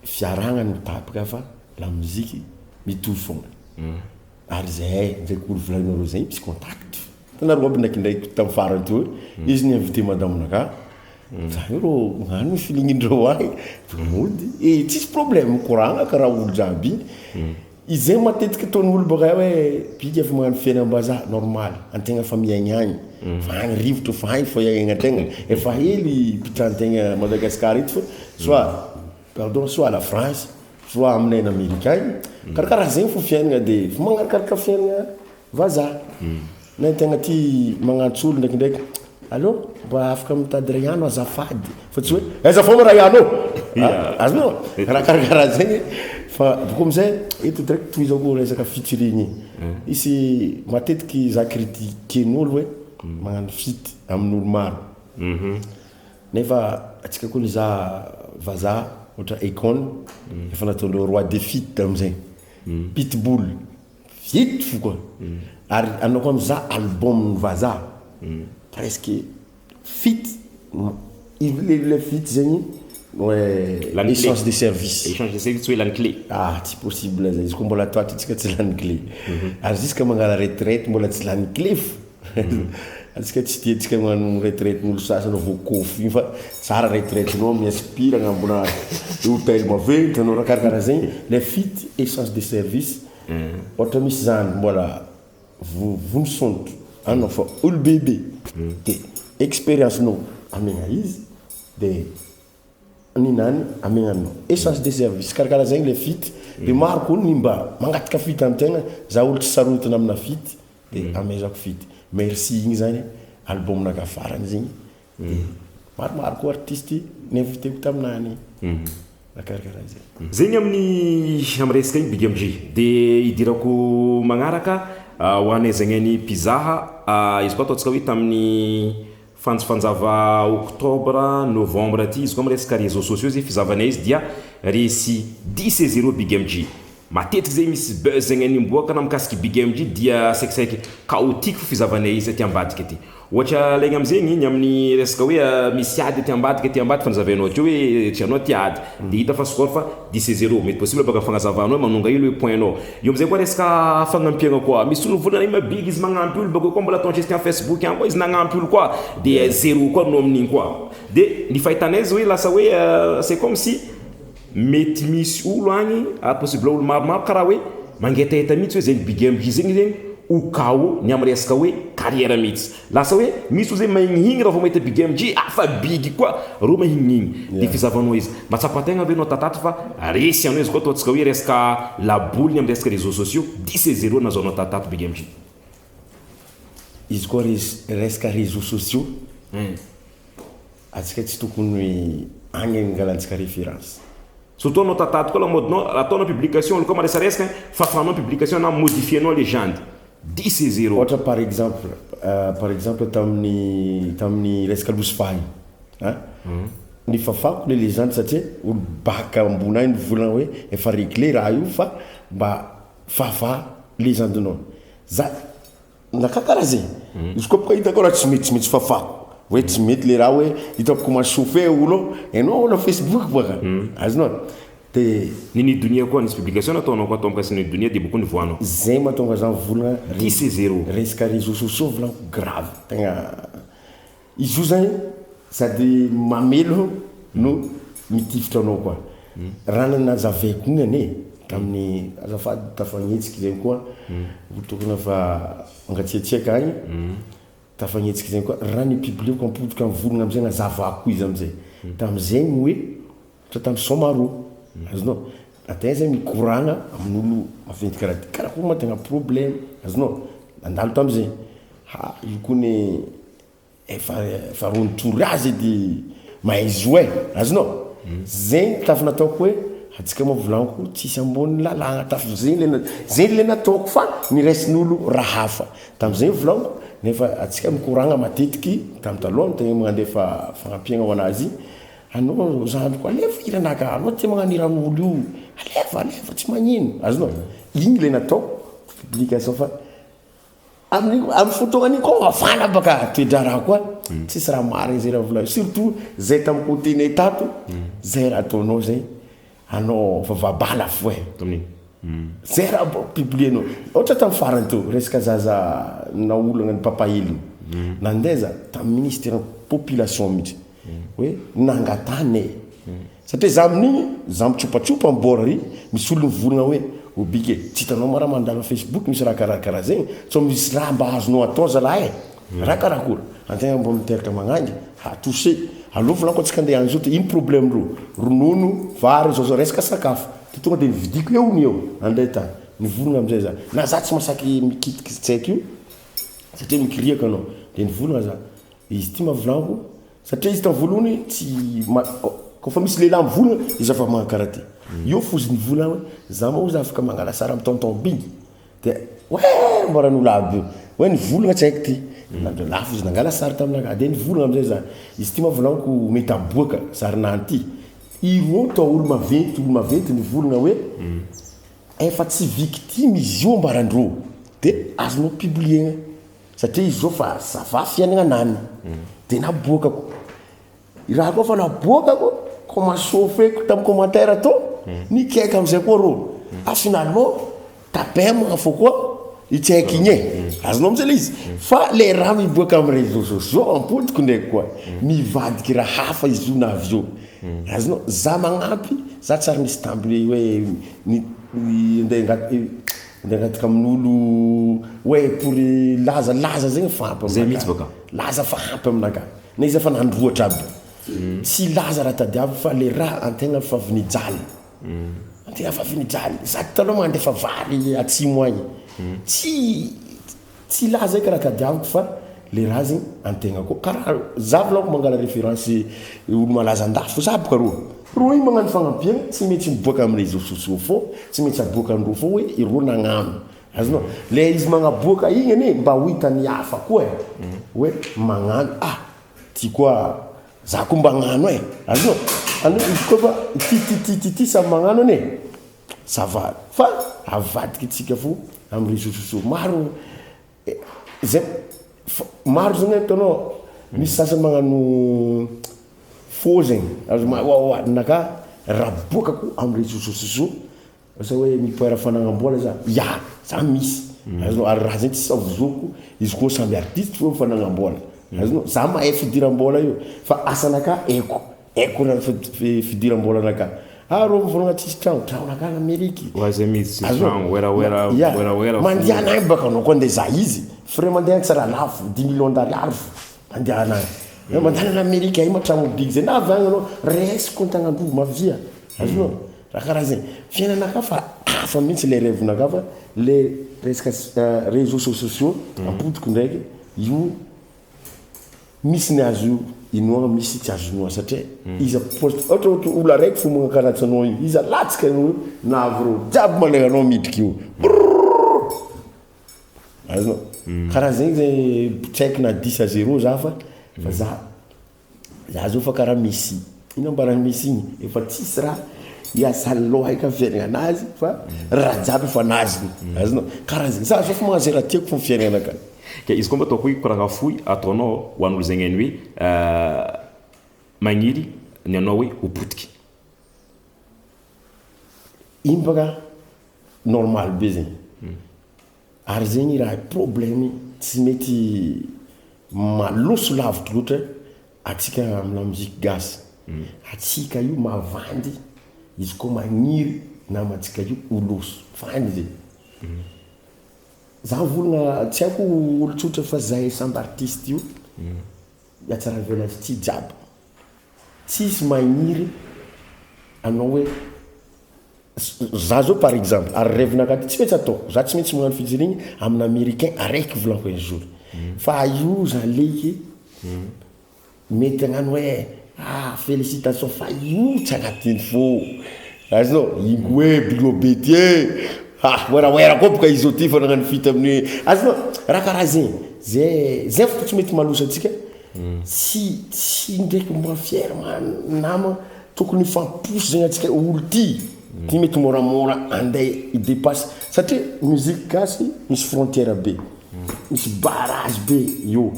fiarahagna no tapaka fa lamoziky mitohy foagna ary zahay ndraiky olo volaninareo zay misy contact hitanareo aby ndraikindraiky tamin'ny farany teo izy ni-inviter madame-nakahy za io rô magnano ny feeling-ndreo ahy mody e tsisy problème mikoragna karaha olo jiaby igny. Izay matetika ataon'ny olo baka hoe bika efa magnano fiainam-bazaha, normal, antegna efa miaigny agny, fa agny rivotra fa agny fa iaignantegna, efa hely ipitrantegna Madagascar eto fa soit, pardon, soit la France, soit aminay any Amerika agny, karakaraha zegny fô fiaignana de efa magnarakaraka fiaignana vazaha. Na tegna tia magnantso olo ndraikindraiky, allô, mba afaka mitady Rayan azafady, fa tsy hoe aiza foagna Rayan ô, azonao? Raha karakaraha zegny fa bôko amizay eto direct tohizako resaka featuring igny, misy matetiky za critiquen'olo hoe magnano feat amin'olo maro, nefa antsika koa nizaha vazaha ohatra Akon efa nataondreo roi des feat amizay, Pitbull. Vite fo koa. Ary anao koa mizaha album ny vazaha presque feat le le feat zegny Lany clé. échange de service. Échange de service tsy hoe lany clé. Ah tsy possible zay izy koa mbola ato ato antsika tsy lany clé. Ary jusque mangala retraite mbola tsy lany clé fo. Antsika tsy tia antsika magnano retraite n'olo sasany voakofy igny fa tsara retraite nao mi-inspire agnambona hotel maventy anao raha karakaraha zegny le feat échange de service. Ohatra misy zany mbola vonisondrotra anao fa olo bebe de expérience nao amegna izy de ninany amegna anao échange de service karakara zegny le feat de maro koa ny mba mangataka feat amtegna za olo tsy sarotiny amina feat de amezako feat merci igny zany album naka farany zegny De maromaro koa artiste ni-inviter-ko taminany. Na karakaraha zay. Zegny amin'ny am resaka igny Big MJ. De idirako magnaraka ho anay zegny any mpizaha, izy koa ataontsika hoe tamin'ny fanjafanjava octobre, novembre aty izy koa am resaka réseaux sociaux zay fizahavanay izy dia resy dix et zéro Big MJ. Matetiky zegny misy buzz zegny any miboaka na mikasiky Big MJ dia saikisaiky chaotique fo fizahavanay izy aty ambadika aty. Ohatra alaigna amizegny ny amin'ny resaka hoe misy ady aty ambadika aty ambadika fa nazavainao teo hoe tsy anao ty ady de hita fa score fa dix et zéro mety possible baka fagnazavanao hoe manonga elo hoe point nao. Eo amizay koa resaka fagnampiagna koa misy olo mivolagna ino ma big izy magnampy olo bakeo koa mbola atao gestion facebook agny koa izy nagnampy olo koa de zéro koa anao amin'igny koa de ny fahitanay izy hoe lasa hoe c'est comme si Mety misy olo agny ary possible olo maromaro karaha hoe mangetaheta mihitsy hoe zegny Big MJ zegny zegny ho KO ny am resaka hoe carrière. carrière mihitsy. Lasa hoe misy olo zay mahignihigny raha vao mahita Big MJ, ah fa big koa, reo mahignihigny. Dia fizahavanao izy. Mba tsapan-tegna ve anao tatato fa resy anao izy koa ataontsika hoe resaka laboly amin'ny resaka réseaux sociaux, dix et zéro nahazoanao tatato Big MJ. Izy koa resaka réseaux sociaux, antsika tsy tokony agny angalantsika référence. Surtout anao tatato koa lamaodinao, ataonao publication, olo koa maresaresaka, fafanao publication na modifienao légende. 10 et 0. Ohatra par exemple tamin'ny resaka losy igny, a ny fafako le légende satria olo baka ambony agny nivolagna hoe efa réglé raha io fa mba fafa légendenao. Za naka karaha zegny izy koa boka hitako raha tsy mety, tsy maintsy fafako hoe tsy mety le raha, hoe hitako commence chauffer olo hainao olo Facebook baka azonao de. Nini Dunia koa nisy publication nataonao koa atao mikasika Nini Dunia, dia beaucoup nivoanao. Zay mahatonga za mivolagna. 10 et 0. Resaka réseaux sociaux volaniko grave tegna izy io zany, sady mamelo no mitifitra anao koa. Raha nazavaiko igny ane tamin'ny azafady tafagnetsiky zegny koa olo tokony fa mangatsiatsiaka agny tafagnetsiky zegny koa raha ny publieko ampodika mivolagna amizay nazavako izy amizay tamizegny hoe ohatra tamy Somaro azonao ategna zegny mikoragna amin'olo maventy karaha ty, karakory ma tegna problème azonao nandalo tamizegny ha io koa ny efa ronitory azy edy mahay zo e azonao zegny tafy nataoko hoe atsika moa volaniko tsisy ambony lalàgna tafy zegny le zegny le nataoko fa niraisin'olo raha hafa tamizegny volaniko. Nefa atsika mikoragna matetiky tamy taloha tegna magnandefa fagnampiagna ho anazy anao zandriko, alefa hiranaka anao tia magnano hiran'olo io, alefa, alefa, tsy magnino azonao igny le nataoko publication. Fa amin'ny amy fotoagnan'igny koa mafana baka toe-draharaha koa, tsisy raha marigny zay raha volagny, surtout zay tamy côté-nay tato zay raha ataonao zay anao fa vabala fo e. Tamin'igny. Zay raha publienao ohatra tamy farany teo resaka zaza naolagna ny papaheliny nandeza tamy ministère population mihitsy hoe nangatany satria za amin'igny za mitsopatsopa ambord ry misy olo mivolagna hoe obike tsy hitanao ma raha mandalo Facebook misy raha karakaraha zegny, sao misy raha mba azonao atao zalahy e, raha karakory antegna mbo miteraka magnangy atose aloha volaniko antsika andeha any zao ty ino problème ro ronono vary zao zao resaka sakafo ty tonga de nividiko eo ny eo andray tany nivolagna amizay za na za tsy masaky mikitiky tsy haiko io satria mikiriaka anao de nivolagna za izy ty ma volaniko satria izy tamy voalohany tsy kofa misy lehilahy mivolagna izy afa magnano karaha ty io fozy nivolagna hoe za moa za afaka mangala sary amy tonton Big de oe mboran'olo aby io hoe nivolagna tsy haiko ty nandro lafo izy nangala sary taminaka de nivolagna amizay za izy ty ma volaniko mety aboaka sarinany ty iro tô olo maventy, olo maventy nivolagna hoe efa tsy victime izy io ambarandreo de azonao publiena satria izy zao fa ça va fiainana anany de naboakako raha koa fa naboakako commence chauffeko tamy commentaire tô nikaiky amizay koa rô ah finalement tapemagna fô koa itsaiky igny e azonao amizay le izy fa le raha miboaka amy réseaux sociaux ampodiko ndraiky koa mivadiky raha hafa izy io na avy eo azonao. Za magnampy za tsary misy tambiny hoe ny andeha angataka amin'olo hoe pour laza laza zegny fa ampy. Zay mihitsy baka. Laza fa ampy aminaka na izy efa nandroatra aby tsy laza raha tadiavo fa le raha antegna fa avy nijaly, antegna fa avy nijaly za taloha mandefa vary atsimo agny tsy laza eky raha tadiaviko fa le raha zegny antegna koa karaha za volaniko mangala référence olo malaza andafy za boka ro ro igny magnano fagnampiagna tsy maintsy miboaka amy réseaux sociaux fô tsy maintsy aboakandreo fô hoe ireo nagnano azonao le izy magnaboaka igny ane mba ho hitany hafa koa e hoe magnano ah ty koa za koa mba hagnano e azonao ano izy koa fa ty ty ty ty ty samy magnano ane ça va fa avadiky tsika fo amy réseaux sociaux maro zay maro zegny hitanao misy sasany magnano faux zegny azo oaoaninaka raha boakako amy réseaux sociaux asa hoe mipoera fanagnambola za ya za misy azonao ary raha zegny tsy savozoko izy koa samby artiste fo fanagnambola azonao za mahay fidiram-bola io fa asanaka haiko haiko raha fidiram-bolanaka. Ah rô mivolagna tsisy tragno, tragnonakah any Ameriky. Ho aza mihitsy tsisy tragno, werawera, werawera fo. Mandehana agny baka anao koa andeha hizaha izy, frais mandeha agny tsy raha lafo, dix millions d'ariary fo mandehana agny. Mandehana any Amerika, aia ma tragno big zay, na avy agny anao, raisiko an-tagnandroa, mavia, azonao? Raha karaha zegny. Fiaignanakah fa hafa mihitsy le rêve-nakah fa le resaka réseaux sociaux ampodiko ndraiky io. Misy ny azo inoagna misy tsy azo inoagna satria iza post ohatra ohatra olo araiky fo magnakaratsy anao io iza latsaka anao io na avy reo jiaby mandeha anao midriky io brrrr azonao karaha zegny zay tsy haiko na dix à zéro za fa fa za za zao fa karaha Messi ino ambaran'i Messi igny efa tsisy raha hiasan'ny loha eky amin'ny fiaignananazy fa raha jiaby efa anaziny azonao karaha zegny za zao fa magnano zay raha tiako fo amin'ny fiaignanakahy. Ka izy koa mba ataoko hoe koragna fohy ataonao ho an'olo zegny hainy hoe magniry ny anao hoe ho potiky. Iny baka normal be zegny. Ary zegny raha problème tsy mety maloso lavitry loatra atsika am la musique gasy. Atsika io mavandy izy koa magniry namantsika io ho loso. Vandy zegny. Za volagna tsy haiko olo tsotra fa zahay samby artiste io mihatsaravelatsihy jiaby. Tsisy magniry anao hoe za zao par exemple ary rêve nakahy ty tsy maintsy ataoko, za tsy maintsy magnano featuring amina américain araiky volako un jour fa io za leiky Mety hagnano hoe ah félicitation fa io tsy agnatin'ny fo. Azonao? Ingo hoe bilao be ty e! Ah werawera koa boka izy zao ty fa nagnano feat amin'ny azonao? Raha karaha zegny. Zay zay fo tsy mety maloso antsika. Tsy tsy ndraiky mba fier ma nama tokony hifampiposy zegny antsika olo ty. Ty mety môramôra andeha hi-depasse satria musique gasy misy frontière be. Misy barrage be eo.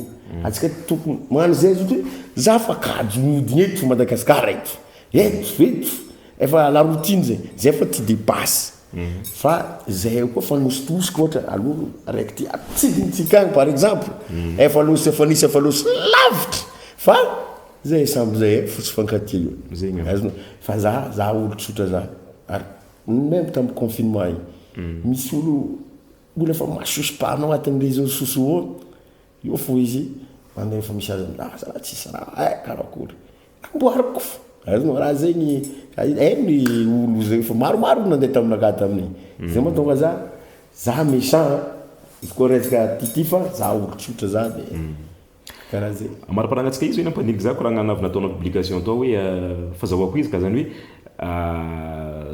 Antsika tokony magnano zay zao hoe za fa kajo mihodigna eto Madagascar eto. Eto eto. Efa la routine zay. Zay fa tsy depasse. Fa zay koa fa nositosika ohatra aloha araiky ty atsidintsika agny par exemple. Efa losy efa nisy efa losy lavitra fa zay samby zay fo tsy fankatia io. Zegny. Azonao? Fa za za olo tsotra za ary même tamin'ny confinement igny misy olo Mbola efa masosopa-nao agnatin'ny réseaux sociaux ao, eo fô izy mandeha efa misy azy ah zalahy tsisy raha eh karakory, amboariko fô, azonao raha zegny hainy olo zegny fa maromaro olo nandeha taminakahy tamin'igny, zay mahatonga za, za méchant izy koa resaka tity fa za olo tsotra za de karaha zegny. Mari-paranantsika izy hoe nampandiniky za koragna navy nataonao publication tao hoe fazahoako izy ka zany hoe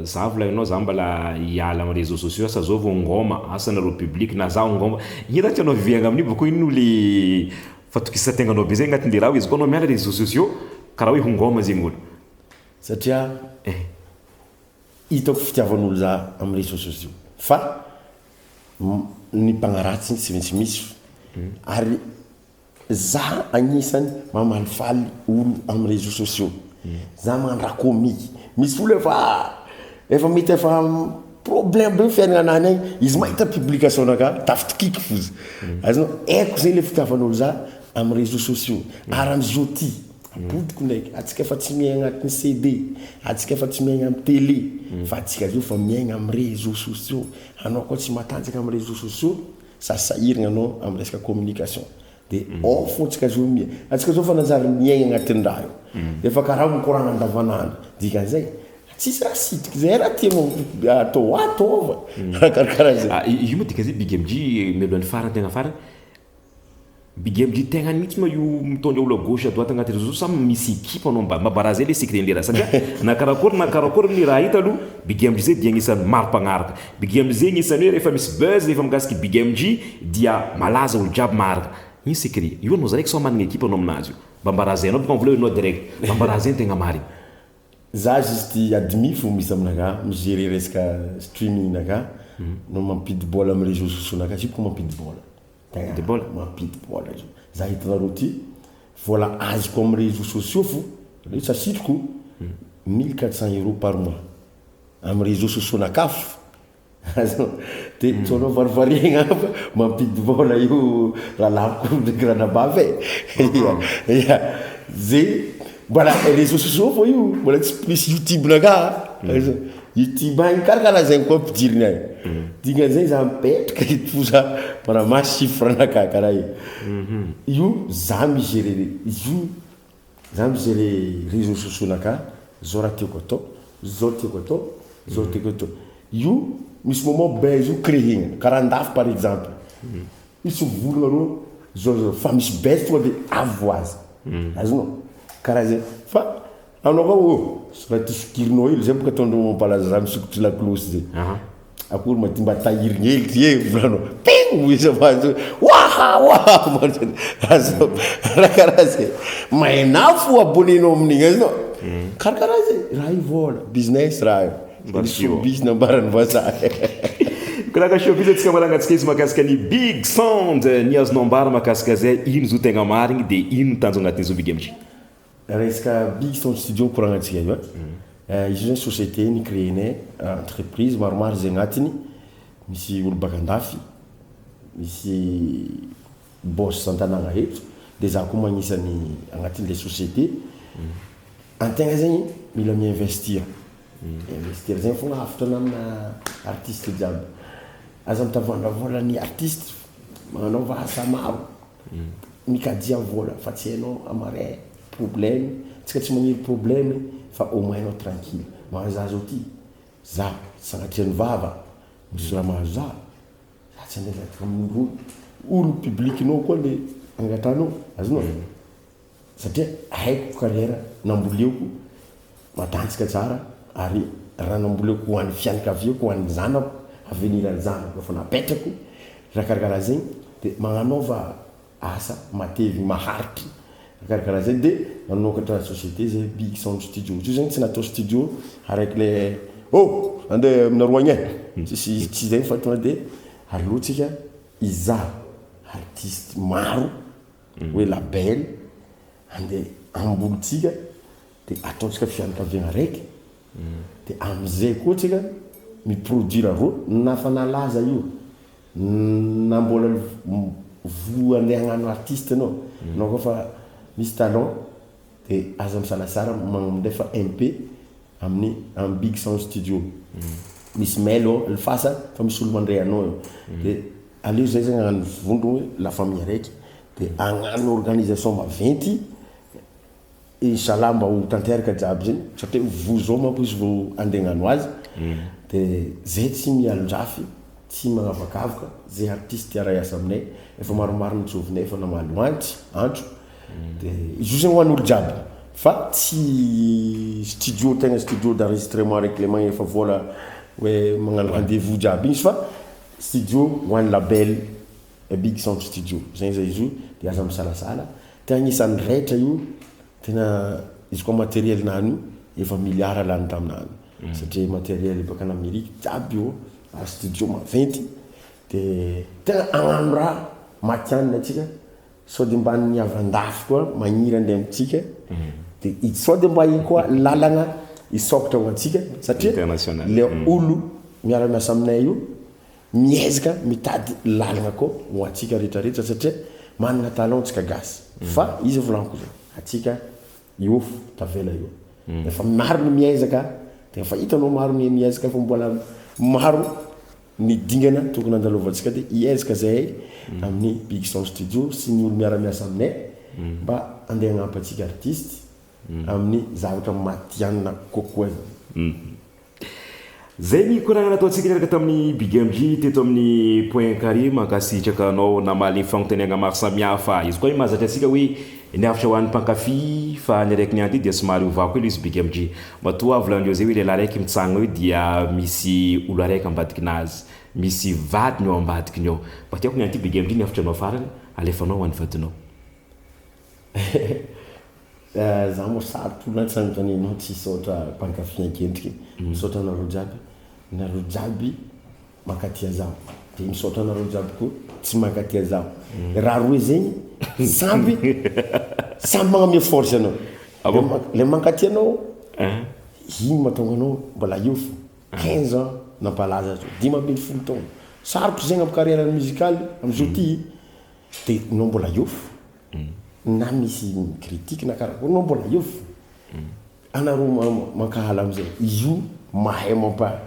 za volaninao za mbala hiala am réseaux sociaux asa zao vao ngôma asa nareo public na zaho ngôma ino raha tianao viviagna amin'io bôko ino le fatokisan-tegnanao be zay agnatin'le raha hoe izy koa anao miala réseaux sociaux karaha hoe ho ngôma zegny olo. Satria hitako fitiavan'olo za am réseaux sociaux fa ny mpagnaratsy tsy maintsy misy ary Za agnisany mamalifaly olo am réseaux sociaux, za magnano raha comique, misy olo efa efa mety efa problème be fiaignanany agny, izy mahita publication naka tafitokiky foza, azonao, haiko zegny le fitiavan'olo za am réseaux sociaux, ary amzao ty ampodiko ndraiky, atsika efa tsy miaigna agnatin'ny CD, atsika efa tsy miaigna am télé, fa atsika zao efa miaigna am réseaux sociaux, anao koa tsy matanjaka am réseaux sociaux, Za sahiragna anao am resaka communication de ao fô tsika zao mia atsika zao fa nanjary miaigna agnatin'ny raha io efa karaha mikoragna andavanandro dikan'izay tsisy raha sitriky zay raha tianao atao ataova raha karakaraha zay. Ah io moa dikan'izay Big MJ mialohan'ny farany tegna farany Big MJ tegnany mihitsy ma io mitondra olo à gauche à droite agnaty réseaux sa misy équipe anao mba mba raha zay le secret nle raha satria na karakory na karakory ny raha hita aloha Big MJ zay dia agnisan'ny maro mpagnaraka Big MJ zay agnisan'ny hoe rehefa misy buzz rehefa mikasiky Big MJ dia malaza olo jiaby maharaka ino secret io anao zaraiky sao managna équipe anao aminazy io mba mba raha zay anao bôka mivola hoe anao direct mba mba raha zay no tegna marigny. Za juste admin fo misy aminakahy mi-gerer resaka streaming nakahy no mampidi-bola amin'ny réseaux sociaux nakahy, zay bôka mampidi-bola. Mampidi-bola? Mampidi-bola io. Za hitanareo ty, vola azoko amin'ny réseaux sociaux fo, reo tsy asitriko, 1400 euros par mois amin'ny réseaux sociaux nakahy fo. Azonao? De sao anao varivariagna fa mampidi-bola io rahalahiko ndraiky ranabavy e. Ia, ia. Zay. Mbola réseaux sociaux fô io, mbola tsy misy youtube naka. Youtube agny karakaraha zegny koa ampidiriny agny. Dikan'izay za mipetraka eto fo za manamaso chiffre naka karaha io. Io za mi-gérer izy io za mi-gérer réseaux sociaux naka, zao raha tiako atao, zao tiako atao, zao tiako atao. Io misy moment buzz io créer-na, karaha andafy par exemple. Misy mivolagna rô zao zao fa misy buzz tonga de avy ho azy. Azonao? Karaha zay. Fa anao koa ô raha ty sokirinao hely zay boka ataondreo mampalaza za misokotry laklosy zay. Akory ma ty mba tahirigny hely ty e volanao. Ping! Izy mahazo waha waha azo raha karaha zay. Mahainà fo abonné-nao amin'igny azonao? Karakaraha zay. Raha io vôla, business raha io. Mba Showbiz nambaran'ny vazaha. Mikoraka showbiz antsika marangatsika izy mahakasika ny Big Sound. Ny azonao ambara mahakasika zay, ino zo tegna marigny de ino ny tanjona agnatin'izy io Big MJ? Resaka Big Sound Studio koragnantsika io a. Izy io zany société ni-créer-nay, entreprise maromaro zay agnatiny. Misy olo baka andafy, misy boss an-tanàgna eto, de za koa magnisany agnatin'le société. Antegna zegny mila mi-investir. Investir zegny fogna hafatra amina artiste jiaby. Aza mitavandra vola ny artiste, magnanaova asa maro. Mikadia vola fa tsy hainao amaray problème, tsika tsy magniry problème fa au moins anao tranquille. Magnano za zao ty, za sagnatria ny vava, misy raha mahazo za, za tsy andeha hangataka amin'olo, olo public-nao koa le angatahanao, azonao? Satria haiko carrière namboleko matanjaka tsara ary raha namboleko ho an'ny fianakaviako, ho an'ny zanako, avenir an'ny zanako efa napetrako, raha karakaraha zegny de magnanaova asa mateviny maharitry karakaraha zegny de nanokatra société zay Big Sound Studio. Izy io zegny tsy natao studio araiky le oh andeha aminareo agny e, tsisy tsy zegny fa tonga de alohantsika izaha artiste maro hoe label andeha ambolontsika de ataontsika fianakaviana raiky de amizay koa tsika mi-produire rô na fa nalaza io na mbola vo andeha hagnano artiste anao, anao koa fa misy talent de aza misalasala mandefa MP amin'ny am Big Sound Studio. Misy mail ao alefasa fa misy olo mandray anao eo. De aleo zay zegny hagnano vondrogno la famille raiky de hagnano organisation maventy inshallah mba ho tanteraka jiaby zegny satria vo zao manko izy vao andeha hagnano azy de zay tsy mialonjafy, tsy magnavakavaka zay artiste hiara hiasa aminay efa maromaro nitsovinay efa namaly antso antso de izy io zegny ho an'olo jiaby fa tsy studio tegna studio d'enregistrement raiky le magnefa vola hoe magnano rendez-vous jiaby igny izy fa studio ho an'ny label Big Sound Studio zegny zay izy io de aza misalasala tegna agnisan'ny raitra io tena izy koa matériel nany io efa milliard lany taminany satria matériel baka an'Amérique jiaby io ary studio maventy de tegna hagnano raha matihanina atsika sao de mba ny avy andafy koa magniry andeha amitsika de sao de mba iny koa lalagna isokatra ho antsika satria International. le olo miara-miasa aminay io miezaka mitady lalagna koa ho antsika rehetrarehetra satria manana talent tsika gasy fa izy volaniko zay atsika io fo tavela io efa maro ny miezaka de efa hitanao maro ny miezaka fa mbola maro ny dingana tokony andalovantsika de hiezaka zahay amin'ny Big Sound Studio sy ny olo miara-miasa aminay mba andeha hagnampy antsika artiste amin'ny zavatra matihanina kokoa zany. Zay ny koragna nataontsika niaraka tamin'ny Big MJ teto amin'ny Point Carré. Mankasitraka anao namaly ny fagnontaniana maro samihafa. Izy koa mahazatra antsika hoe niavotra ho an'ny mpankafy fa ny araiky nianty dia somary ovako hely izy Big MJ. Matoa volandreo zay hoe lehilahy raiky mitsangana io dia misy olo araiky ambadikinazy, misy vadiny ao ambadikiny ao. Mba tiako nianty Big MJ niavotra anao farany, alefanao ho an'ny vadinao. Za moa sarotro olo tsy anontanianao tsy hisaotra mpankafy ankendriky. Misaotra anareo jiaby, nareo jiaby mankatia zaho de misaotra anareo jiaby koa tsy mankatia zaho. Raha roe zegny samby samby magnamia force anao. Le mankatia anao igny mahatonga anao mbola eo fo 15 ans nampalaza azy 15 taona. Sarotro zegny amy carrière musicale amizao ty de anao mbola eo fo. Na misy critique na karakory anao mbola eo fo. Anareo mankahala amizay io mahay mampa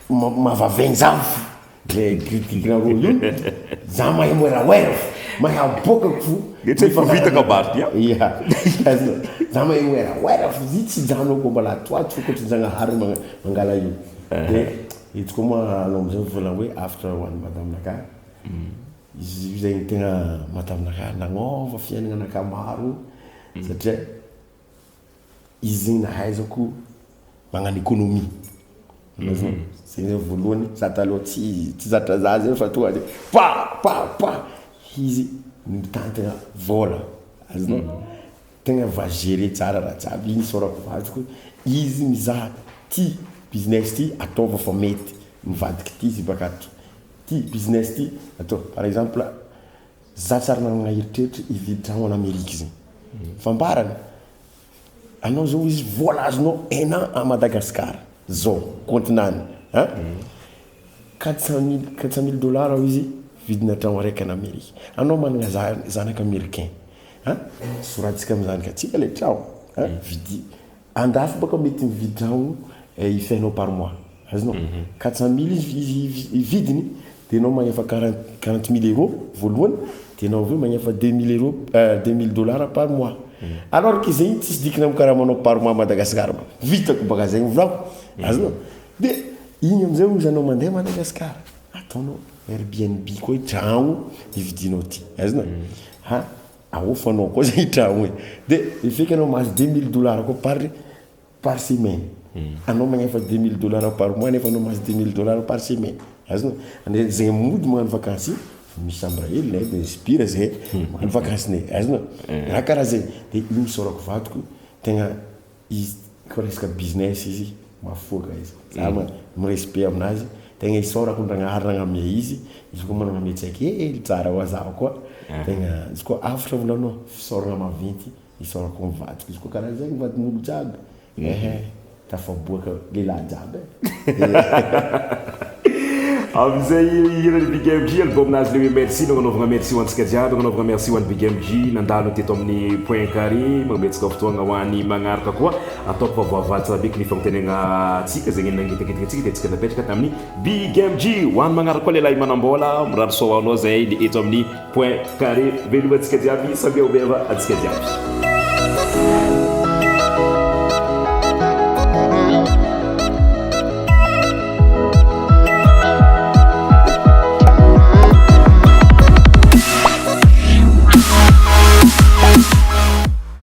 mavavengy za fo le critiquenareo io za mahay moeramoera fo mahay aboakako fo. Dia tsy haiko vita kabary ty a. Ya za mahay moeramoera fo izy tsy hijanonako mbala ato ato fo koa Zagnahary mangala io de izy koa moa anao amizay mivolagna hoe after ho an'i madame nakahy izy io zegny tegna madame nakahy nagnova fiaignananakahy maro satria Izy zegny nahaizako magnano économie, azonao, zegny zany voalohany, za taloha tsy tsy zatra za zegny fa tonga de pa pa pa, izy mitantagna vôla, azonao, tegna va gérer tsara raha jiaby, igny isaorako vadiko, izy mizaha ty business ty ataova fa mety, mivadiky ty izy baka ato, ty business ty atao, par exemple. Za tsary nanana eritreritry hividy tragno en Amerique zegny. Fambarany, anao zao izy vola azonao un an à Madagascar zao compte-nany an, 400 mille 400 mille dollars hoy izy vidina tragno araiky en Amerique. Anao managna zanaka americain an, soratsika am zanakatsika le tragno an, vidy Andafy baka mety mividy tragno hifainao par mois azonao 400 mille izy vidiny de enao magnefa 40 40 mille euros voalohany de enao aveo magnefa 2000 euros 2000 dollars par mois alors que zegny tsisy dikany am karamanao par mois Madagascar vitako baka zegny volako azonao de igny amizay ozy anao mandeha Madagascar ataonao Airbnb koa tragno ividinao ty azonao ha Ahofanao koa zay tragno e. De efeky anao mahazo 2000 dollars koa par semaine. Anao magnefa 2000 dollars par mois nefa anao mahazo 2000 dollars par semaine. Azonao? Ande zegny mody magnano vakansy misy chambre hely nay de inspire zay magnano vacances-nay. Azonao? Raha karaha zegny. De igny isaorako vadiko tegna Izy koa resaka business izy mafoaka izy za ma mi-respect aminazy tegna isaorako ndragnahary nagnamia izy izy koa manana tsaiky hely tsara hoa zaho koa tegna izy koa avotra volanao fisaoragna maventy isaorako ny vadiko izy koa karaha zegny vadin'olo jiaby ehe tafaboaka lehilahy jiaby e. Amin'izay hiran'ny Big MJ album-nazy le hoe Merci no agnanaovagna merci ho antsika jiaby, agnanaovagna merci ho an'i Big MJ nandalo teto amin'ny Point Carré, magnametsika fotoagna ho an'ny magnaraka koa, ataoko fa voavaly tsara beky ny fagnontenegna antsika zegny nagnetaketaka antsika dia antsika napetraka tamin'ny Big MJ, ho an'ny magnaraka koa lehilahy manam-bola, mirary soa ho anao zay ny eto amin'ny Point Carré, veloma antsika jiaby, samia ho meva antsika jiaby.